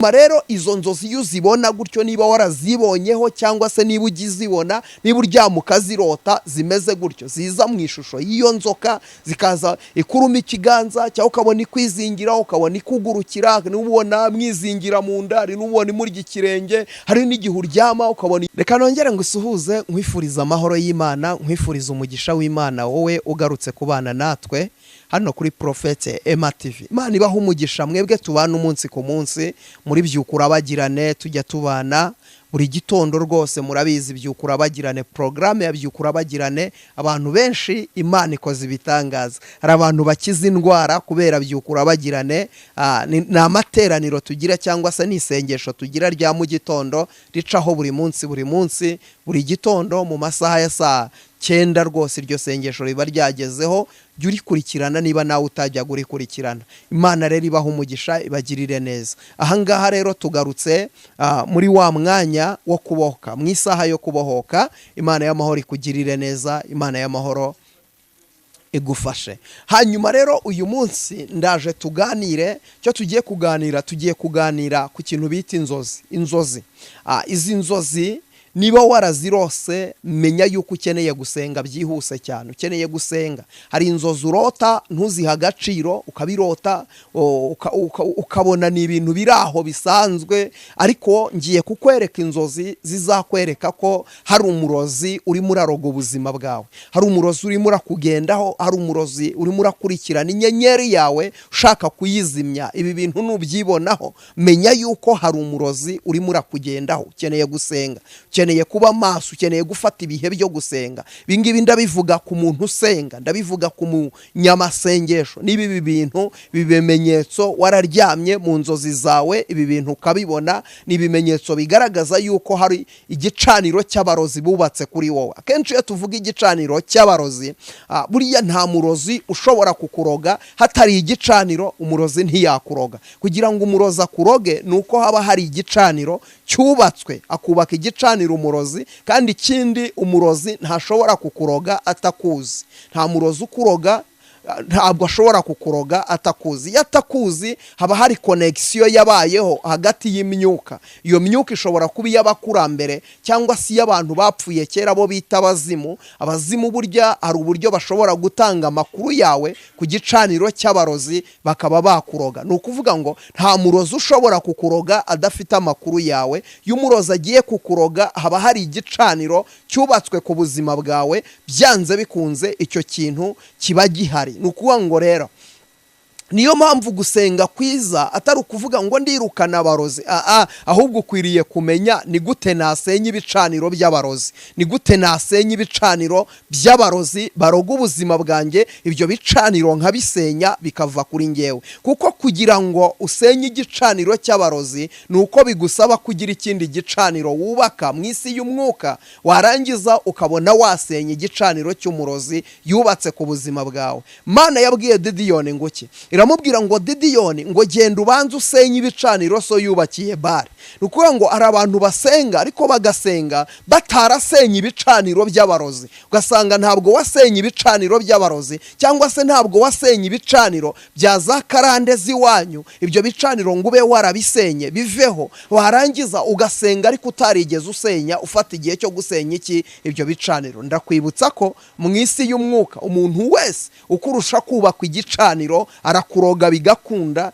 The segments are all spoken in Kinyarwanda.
Rero izo nzozi iyo uzibona gutyo, niba warazibonyeho cyangwa se niba ugizibona, niba uryama ukazirota zimeze gutyo, ziza mu ishusho y'iyo nzoka, zikaza ikuruma ikiganza, cyangwa ukabona ikwizingira, ukabona ikugurukira, niba ubona mwizingira mu nda, hari n'ubona imurya ikirenge, hari n'igihe uryama ukabona. Reka nongere ngo usuhuze, nkwifuriza amahoro y'Imana, nkwifuriza umugisha w'Imana, wowe ugarutse kubana natwe hano kuri Prophète Emma TV. Imana ibaha umugisha mwebwe tubana umunsi ku munsi muri Byuka Urabagirane. Tujya tubana buri gitondo rwose, murabizi, Byuka Urabagirane, porogaramu ya Byuka Urabagirane. Abantu benshi Imana ikoze ibitangaza, hari abantu bakiza indwara kubera Byuka Urabagirane. Ni amateraniro tugira cyangwa se ni isengesho tugira rya mu gitondo ricaho buri munsi, buri munsi, buri gitondo mu masaha ya saa 9. Rwose iryo sengesho riba ryagezeho, jya urikurikirana niba nawe utajya urikurikirana. Imana rero ibaha umugisha, ibagirire neza. Ahangaha rero tugarutse muri wa mwanya wo kubohoka, mu isaha yo kubohoka. Imana y'amahoro ikugirire neza, Imana y'amahoro igufashe. Hanyuma rero uyu munsi ndaje tuganire. Icyo tugiye kuganira, tugiye kuganira ku kintu bita inzozi. Inzozi, izi nzozi niba warazirose, menya yuko ukeneye gusenga byihuse cyane, ukeneye gusenga. Hari inzozi urota ntuzihe agaciro, ukabirota ukabona ni ibintu biri aho bisanzwe, ariko ngiye kukwereka inzozi zizakwereka ko hari umurozi urimo uraroga ubuzima bwawe, hari umurozi urimo urakugendaho, hari umurozi urimo urakurikirana inyenyeri yawe ushaka kuyizimya. Ibi bintu nubyibonaho, menya yuko hari umurozi urimo urakugendaho. Ukeneye gusenga, ukeneye kuba maso, ukeneye gufata ibihe byo gusenga. Ibi ngibi ndabivuga ku muntu usenga, ndabivuga ku munyamasengesho. Niba ibi bintu, ibi bimenyetso wararyamye mu nzozi zawe ibi bintu ukabibona, ni ibimenyetso bigaragaza yuko hari igicaniro cy'abarozi bubatse kuri wowe. Akenshi iyo tuvuga igicaniro cy'abarozi, buriya nta murozi ushobora kukuroga hatari igicaniro. Umurozi ntiyakuroga. Kugira ngo umurozi akuroge ni uko haba hari igicaniro cyubatswe, akubaka igicaniro umurozi. Kandi ikindi, umurozi ntashobora kukuroga atakuzi. Nta murozi ukuroga, ntabwo ashobora kukuroga atakuzi. Iyo atakuzi, haba hari connexion yabayeho hagati y'imyuka. Iyo myuka ishobora kuba iy'abakurambere cyangwa se iy'abantu bapfuye kera, bo bita abazimu. Abazimu burya hari uburyo bashobora gutanga amakuru yawe ku gicaniro cy'abarozi, bakaba bakuroga. Ni ukuvuga ngo nta murozi ushobora kukuroga adafite amakuru yawe. Iyo umurozi agiye kukuroga, haba hari igicaniro cyubatswe ku buzima bwawe, byanze bikunze icyo kintu kiba gihari. Ni ukuvuga ngo rero niyo mpamvu gusenga kwiza atari ukuvuga ngo ndirukana abarozi, ahubwo ukwiriye kumenya: ni gute nasenya ibicaniro by'abarozi? Ni gute nasenya ibicaniro by'abarozi baroga ubuzima bwanjye? Ibyo bicaniro nkabisenya bikava kuri ngewe. Kuko kugira ngo usenye igicaniro cy'abarozi ni uko bigusaba kugira ikindi gicaniro wubaka mu isi y'umwuka, warangiza ukabona wasenya igicaniro cy'umurozi yubatse ku buzima bwawe. Mana yabwiye Didiyoni ngo iki? Iramubwira ngo: "Didiyoni, ngo genda ubanze usenye ibicaniro so yubakiye Bari." Ni ukuvuga ngo hari abantu basenga ariko bagasenga batarasenye ibicaniro by'abarozi. Ugasanga ntabwo wasenye ibicaniro by'abarozi, cyangwa se ntabwo wasenye ibicaniro bya za karande z'iwanyu. Ibyo bicaniro ngo ube warabisenye biveho, warangiza ugasenga ariko utarigeze usenya, ufata igihe cyo gusenya iki? Ibyo bicaniro. Ndakwibutsa ko mu isi y'umwuka umuntu wese ukurusha kubaka igicaniro arakuroga bigakunda,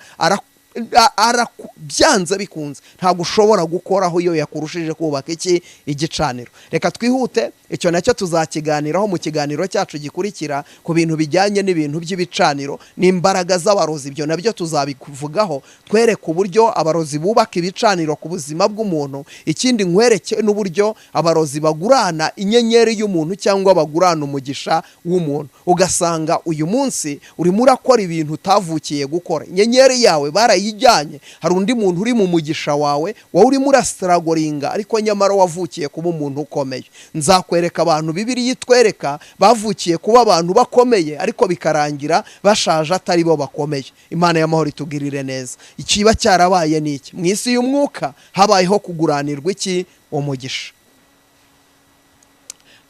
byanze bikunze ntabwo ushobora gukoraho iyo yakurushije kubaka iki? Igicaniro. Reka twihute, icyo nacyo tuzakiganiraho mu kiganiro cyacu gikurikira, ku bintu bijyanye n'ibintu by'ibicaniro n'imbaraga z'abarozi. Ibyo nabyo tuzabivugaho, twereke uburyo abarozi bubaka ibicaniro ku buzima bw'umuntu. Ikindi, nkwereke n'uburyo abarozi bagurana inyenyeri y'umuntu cyangwa bagurana umugisha w'umuntu, ugasanga uyu munsi urimo urakora ibintu utavukiye gukora. Inyenyeri yawe barayijyanye, hari undi muntu uri mu mugisha wawe, wowe urimo urastrugglinga, ariko nyamara wavukiye kuba umuntu ukomeye. Nzakwereka abantu Bibiliya itwereka bavukiye kuba abantu bakomeye, ariko bikarangira bashaje atari bo bakomeye. Imana y'amahoro itugirire neza. Ikiba cyarabaye ni iki? Mu isi y'umwuka habayeho kuguranirwa iki? Umugisha.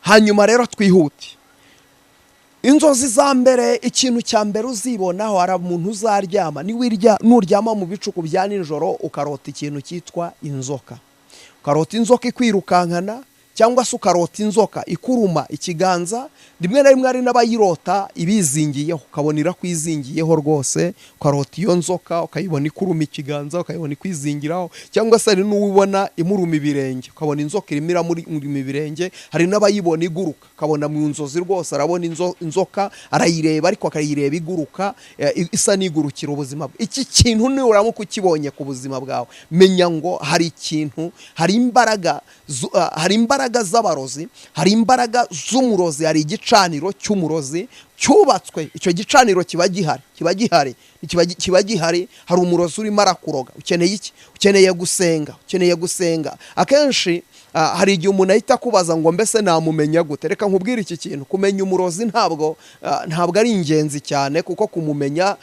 Hanyuma rero twihute. Inzozi za mbere, ikintu cya mbere uzibonaho, hari umuntu uzaryama, niwirya nuryama mu bicuku bya nijoro ukarota ikintu cyitwa inzoka, ukarota inzoka ikwirukankana, cyangwa se ukarota inzoka ikuruma ikiganza. Rimwe na rimwe hari n'abayirota ibizingiyeho, ukabona irakwizingiyeho rwose, ukarota iyo nzoka ukayibona ikuruma ikiganza, ukayibona ikwizingiraho, cyangwa se hari n'uwubona imuruma ibirenge, ukabona inzoka irimo iramuruma ibirenge. Hari n'abayibona iguruka, ukabona mu nzozi rwose arabona inzoka arayireba, ariko akayireba iguruka, isa n'igurukira ubuzima bwe. Iki kintu nuramuka ukibonye ku buzima bwawe, menya ngo hari ikintu, hari imbaraga z'abarozi, hari imbaraga z'umurozi, hari igicaniro cy'umurozi cyubatswe. Icyo gicaniro kiba gihari, kiba gihari, kiba gihari. Hari umurozi urimo arakuroga. Ukeneye iki? Ukeneye gusenga, ukeneye gusenga. Akenshi hari igihe umuntu ahita akubaza ngo: "Mbese namumenya gute?" Reka nkubwire iki kintu: kumenya umurozi ntabwo ari ingenzi cyane, kuko kumumenya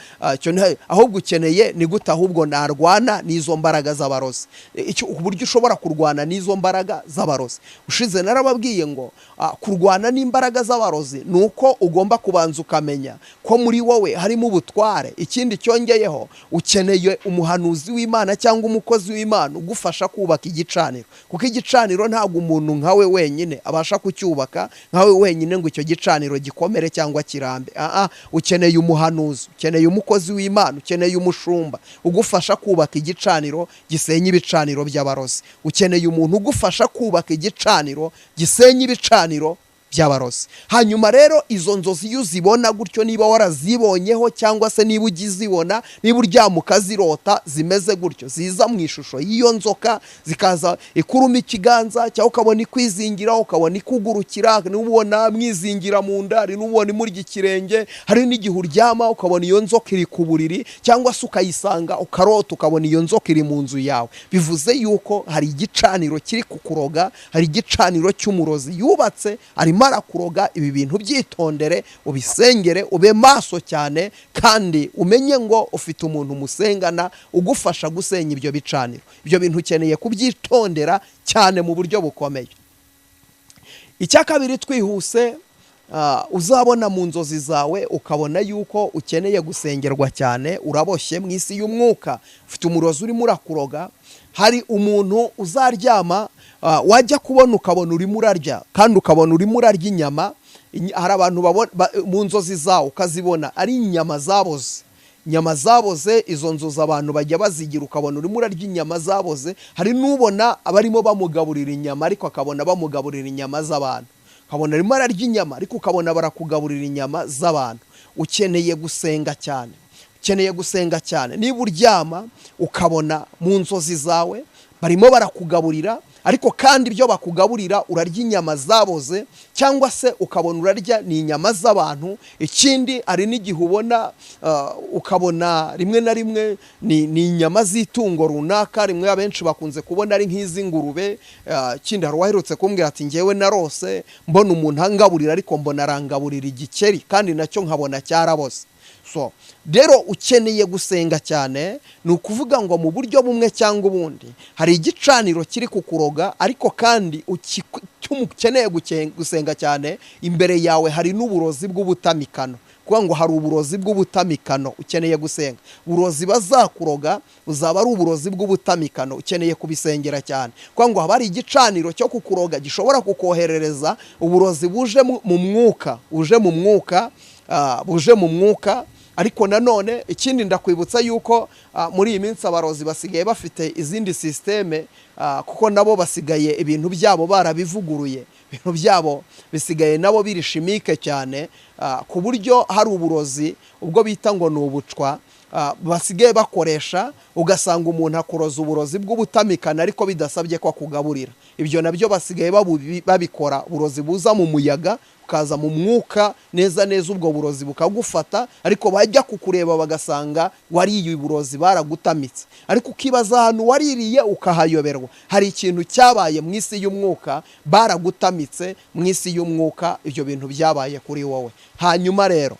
ahubwo ukeneye ni gute ahubwo narwana n'izo mbaraga z'abarozi. Uburyo ushobora kurwana n'izo mbaraga z'abarozi, ushize narababwiye ngo kurwana n'imbaraga z'abarozi ni uko ugomba kubanza ukamenya ko muri wowe harimo ubutware. Ikindi cyongeyeho, ukeneye umuhanuzi w'Imana cyangwa umukozi w'Imana ugufasha kubaka igicaniro, kuko igicaniro ntabwo umuntu nkawe wenyine abasha kucyubaka nkawe wenyine ngo icyo gicaniro gikomere cyangwa kirambe. Ukeneye umuhanuzi, ukeneye umukozi w'Imana, ukeneye umushumba ugufasha kubaka igicaniro gisenya ibicaniro by'abarozi. Ukeneye umuntu ugufasha kubaka igicaniro gisenya ibicaniro by'abarozi. Hanyuma rero izo nzozi iyo uzibona gutyo, niba warazibonyeho cyangwa se niba ugizibona, niba uryama ukazirota zimeze gutyo, ziza mu ishusho y'iyo nzoka, zikaza ikuruma ikiganza, cyangwa ukabona ikwizingira, ukabona ikugurukira, niba ubona mwizingira mu nda, hari n'ubona imurya ikirenge, hari n'igihe uryama ukabona iyo nzoka iri ku buriri, cyangwa se ukayisanga, ukarota ukabona iyo nzoka iri mu nzu yawe, bivuze yuko hari igicaniro kiri kukuroga, hari igicaniro cy'umurozi yubatse arimo arakuroga. Ibi bintu byitondere, ubisengere, ube maso cyane, kandi umenye ngo ufite umuntu musengana ugufasha gusenya ibyo bicaniro. Ibyo bintu ukeneye kubyitondera cyane mu buryo bukomeye. Icya kabiri, twihuse, uzabona mu nzozi zawe ukabona yuko ukeneye gusengerwa cyane, uraboshye mu isi y'umwuka, ufite umurozi urimo urakuroga. Hari umuntu uzaryama, wajya kubona ukabona urimo urarya, kandi ukabona urimo urarya inyama. Hari abantu mu nzozi zawe ukazibona ari inyama zaboze, inyama zaboze. Izo nzozi abantu bajya bazigira, ukabona urimo urarya inyama zaboze. Hari n'ubona abarimo bamugaburira inyama, ariko akabona bamugaburira inyama z'abantu, ukabona arimo ararya inyama ariko ukabona barakugaburira inyama z'abantu. Ukeneye gusenga cyane, ukeneye gusenga cyane. Niba uryama ukabona mu nzozi zawe barimo barakugaburira, ariko kandi ibyo bakugaburira urarya inyama zaboze, cyangwa se ukabona urarya ni inyama z'abantu. Ikindi, hari n'igihe ubona ukabona rimwe na rimwe ni inyama z'itungo runaka. Rimwe abenshi bakunze kubona ari nk'iz'ingurube. Ikindi, hari uwaherutse kumbwira ati: "Ngewe narose mbona umuntu angaburira, ariko mbona arangaburira igikeri, kandi nacyo nkabona cyaraboze." So rero ukeneye gusenga cyane. Ni ukuvuga ngo mu buryo bumwe cyangwa ubundi hari igicaniro kiri kukuroga, ariko kandi ukeneye gusenga cyane. Imbere yawe hari n'uburozi bw'ubutamikano, kuvuga ngo hari uburozi bw'ubutamikano. Ukeneye gusenga. Uburozi bazakuroga buzaba ari uburozi bw'ubutamikano. Ukeneye kubisengera cyane, kuvuga ngo haba hari igicaniro cyo kukuroga gishobora kukoherereza uburozi buje mu mwuka, buje mu mwuka, buje mu mwuka. Ariko nanone ikindi, ndakwibutsa yuko muri iyi minsi abarozi basigaye bafite izindi système, kuko nabo basigaye ibintu byabo barabivuguruye. Ibintu byabo bisigaye nabo biri chimique cyane, ku buryo hari uburozi ubwo bita ngo ni ubucwa basigaye bakoresha, ugasanga umuntu akuroza uburozi bw'ubutamikano ariko bidasabye ko akugaburira. Ibyo nabyo basigaye babikora, uburozi buza mu muyaga, bukaza mu mwuka neza neza, ubwo burozi bukagufata, ariko bajya kukureba bagasanga wariye uburozi, baragutamitse, ariko ukibaza ahantu waririye ukahayoberwa. Hari ikintu cyabaye mu isi y'umwuka, baragutamitse mu isi y'umwuka, ibyo bintu byabaye kuri wowe. Hanyuma rero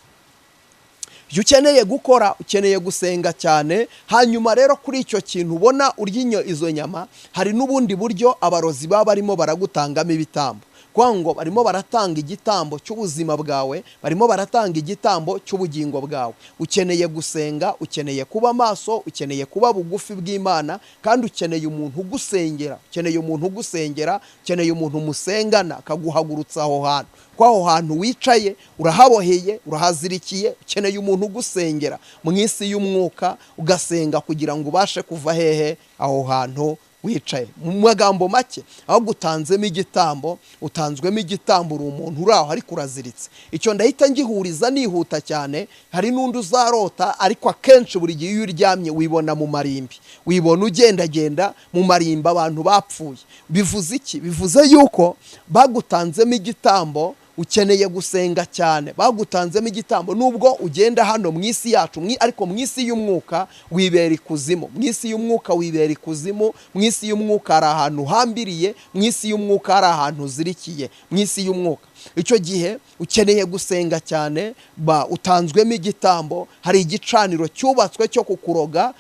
ibyo ukeneye gukora, ukeneye gusenga cyane. Hanyuma rero kuri icyo kintu ubona urya izo nyama, hari n'ubundi buryo abarozi baba barimo baragutangamo ibitambo. Kuvuga ngo barimo baratanga igitambo cy'ubuzima bwawe, barimo baratanga igitambo cy'ubugingo bwawe. Ukeneye gusenga, ukeneye kuba maso, ukeneye kuba bugufi bw'Imana, kandi ukeneye umuntu ugusengera, ukeneye umuntu ugusengera, ukeneye umuntu musengana akaguhagurutsa aho hantu. Ko aho hantu wicaye urahaboheye, urahazirikiye, ukeneye umuntu ugusengera mu isi y'umwuka, ugasenga kugira ngo ubashe kuva hehe aho hantu wicaye. Mu magambo make, ahubwo utanzemo igitambo, utanzwemo igitambo, uri umuntu uri aho ariko uraziritse. Icyo ndahita ngihuriza nihuta cyane. Hari n'undi uzarota, ariko akenshi buri gihe iyo uryamye wibona mu marimbi, wibona ugendagenda mu marimbi abantu bapfuye. Bivuze iki? Bivuze yuko bagutanzemo igitambo, ukeneye gusenga cyane. Bagutanzemo igitambo nubwo ugenda hano mu isi yacu, ariko mu isi y'umwuka wibera ikuzimu. Mu isi y'umwuka wibera ikuzimu. Mu isi y'umwuka hari ahantu uhambiriye, mu isi y'umwuka hari ahantu uzirikiye, mu isi y'umwuka. Icyo gihe ukeneye gusenga cyane. Utanzwemo igitambo, hari igicaniro cyubatswe cyo kukuroga,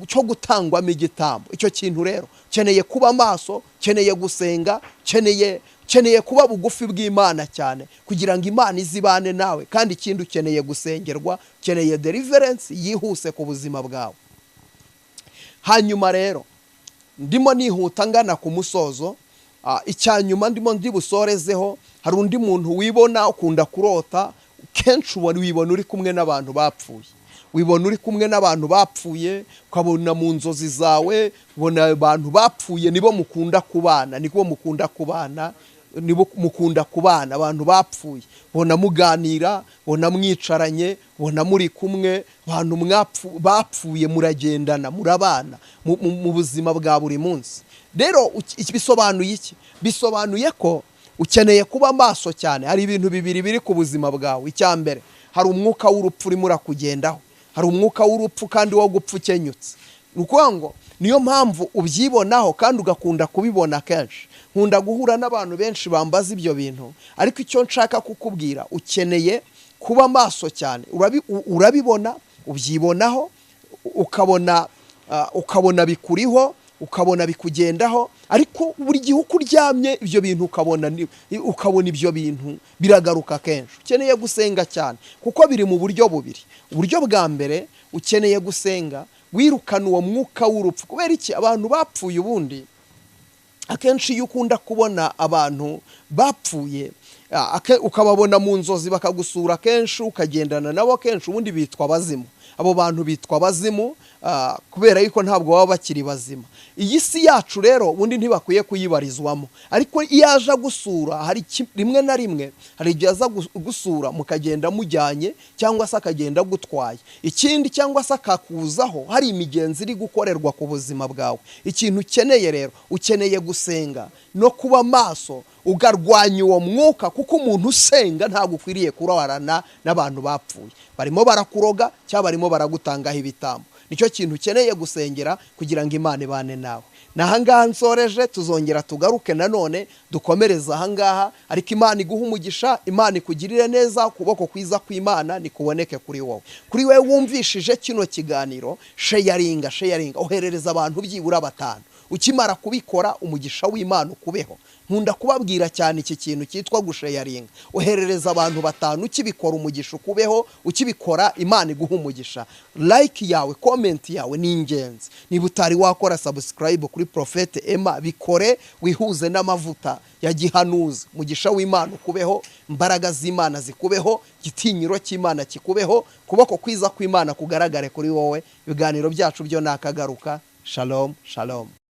cyo gutangwamo igitambo. Icyo kintu rero ukeneye kuba maso, ukeneye gusenga, ukeneye kuba bugufi bw'Imana cyane kugira ngo Imana izibane nawe. Kandi ikindi, ukeneye gusengerwa, ukeneye deliverance yihuse ku buzima bwawe. Hanyuma rero ndimo nihuta ngana ku musozo. Icya nyuma ndimo ndi busorezeho, hari undi muntu wibona ukunda kurota kenshi, ubona wibona uri kumwe n'abantu bapfuye, wibona uri kumwe n'abantu bapfuye, ukabona mu nzozi zawe ubona abantu bapfuye nibo mukunda kubana, nibo mukunda kubana, nibo mukunda kubana, abantu bapfuye. Bona muganira, bona mwicaranye, bona muri kumwe, abantu bapfuye muragendana, murabana mu buzima bwa buri munsi. Rero iki bisobanuye iki? Bisobanuye ko ukeneye kuba maso cyane. Hari ibintu bibiri biri ku buzima bwawe. Icya mbere, hari umwuka w'urupfu urimo urakugendaho, hari umwuka w'urupfu kandi wo gupfa ukenyutse. Ni ukuvuga ngo niyo mpamvu ubyibonaho kandi ugakunda kubibona kenshi. Nkunda guhura n'abantu benshi bambaza ibyo bintu, ariko icyo nshaka kukubwira, ukeneye kuba maso cyane. Urabibona, ubyibonaho, ukabona bikuriho, ukabona bikugendaho, ariko buri gihe uko uryamye ibyo bintu ukabona ibyo bintu biragaruka kenshi. Ukeneye gusenga cyane kuko biri mu buryo bubiri. Uburyo bwa mbere, ukeneye gusenga wirukana uwo mwuka w'urupfu. Kubera iki? Abantu bapfuye, ubundi akenshi iyo ukunda kubona abantu bapfuye, ukababona mu nzozi bakagusura kenshi, ukagendana nabo kenshi, ubundi bitwa abazimu. Abo bantu bitwa abazimu, kubera yuko ntabwo baba bakiri bazima. Iyi si yacu rero ubundi ntibakwiye kuyibarizwamo, ariko iyo aje gusura, hari rimwe na rimwe hari igihe aza gusura mukagenda mujyanye, cyangwa se akagenda agutwaye ikindi, cyangwa se akakuzaho hari imigenzo iri gukorerwa ku buzima bwawe. Ikintu ukeneye rero, ukeneye gusenga no kuba maso, ukarwanya uwo mwuka, kuko umuntu usenga ntabwo ukwiriye kurarana n'abantu bapfuye barimo barakuroga cyangwa barimo baragutangaho ibitambo. Nicyo kintu ukeneye gusengera kugira ngo Imana ibane nawe. Ni ahangaha nsoreje, tuzongera tugaruke nanone dukomereze ahangaha. Ariko Imana iguhe umugisha, Imana ikugirire neza, ukuboko kwiza kw'Imana nikuboneke kuri wowe. Kuri wowe wumvishije kino kiganiro, sharinga, sharinga, oherereza abantu byibura 5. Ukimara kubikora, umugisha w'Imana ukubeho. Nkunda kubabwira cyane iki kintu cyitwa gusharinga. Oherereza abantu 5, ukibikora umugisha ukubeho, ukibikora Imana iguha umugisha. Like yawe, comment yawe ni ingenzi. Niba utari wakora subscribe kuri Prophète Emma, bikore, wihuze n'amavuta ya gihanuzi. Umugisha w'Imana ukubeho, imbaraga z'Imana zikubeho, igitinyiro cy'Imana kikubeho, ukuboko kwiza kw'Imana kugaragare kuri wowe. Ibiganiro byacu byo nakagaruka. Shalom, shalom.